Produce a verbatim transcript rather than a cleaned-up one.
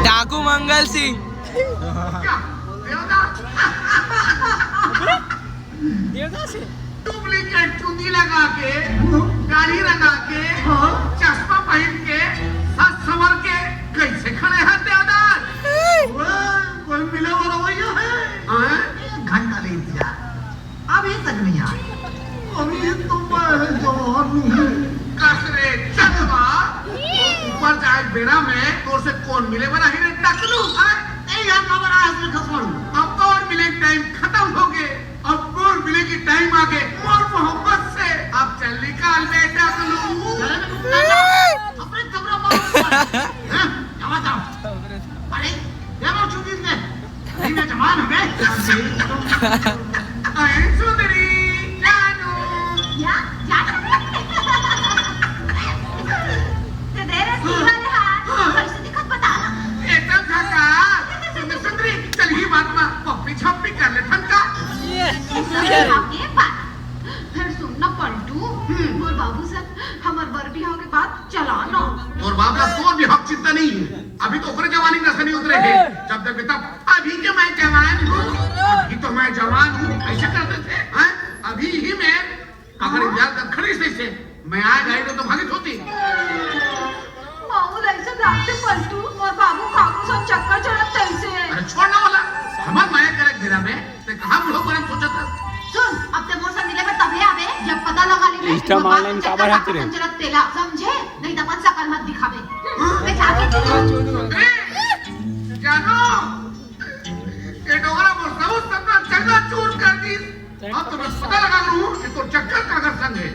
डाकू मंगल सिंह। देवदास है। डुप्लीकेट चुंदी लगा के, दाढ़ी लगा के, हाँ। चश्मा पहन के, सज संवर के कैसे खड़े हैं देवदास? कोई मिले वाला भैया है? हाँ? एक घंटा ले इंतजार। अभी तक नहीं आए। अभी तो मैं जवान हूँ। कस रे चंदवा, ऊपर जाए बेरा में तोर से कौन मिले वाला ही रे टकलू? हाँ? ए, यहाँ का बड़ा है, इसमें खसवाड़ू। अब तो और मिले टाइम खत्म हो गए। अब और मिले की टाइम आ गए। और मोहब्बत से अब चल निकाल बेटा टकलू। चले बेटा, अपने कमरा में। हाँ? जाओ, जाओ। अरे, ये लो छुट्टी दे। नहीं, मैं जवान हूँ बे। अरे सुंदरी, जानू। या, जानू। ते दे रे, हाँ। वाले हाथ। हाँ। कैसे दिखत बता ना? एकदम झकास। सुंदर सुंदरी, चल ही बात में पप्पी छप्पी कर ले थन का। ये, ये सब ये। बात। फिर सुन ना पलटू, हम्म। मोर बाबू से हमर बर बिहाव के बात चला ना। तोर बाप ला तोर बिहाव चिंता नहीं है। अभी तो ओकरे जवानी नशा नहीं उतरे है। जब तक तब अभी के मैं जवान हूँ, अभी तो मैं जवान हूँ, ऐसे करते थे, हैं? अभी ही मैं अगर इंतजार कर खड़ी से, से मैं आ गई तो, तो भागित होती। माहौल ऐसे लागते पलटू, मोर बाबू काकू सब चक्कर चढ़त तैसे। अरे छोड़ ना वाला, हमार माया करे घेरा में, ते कहाँ बूढ़ो परम सोचत है? सुन, अब ते मोर से मिले में तबे आवे, जब पता लगा लेबे, Insta मोर बाप मालन के काबर चक्कर हत रे? काकू संग चलत तेला, समझे? नहीं तो अपन शकल मत दिखावे। हम्म, मैं जाके ए, जानो, ये डोगरा मोर सब सपना चकनाचूर कर दी। अब तो मैं पता लगा लूँ कि तो चक्कर काकर संग है।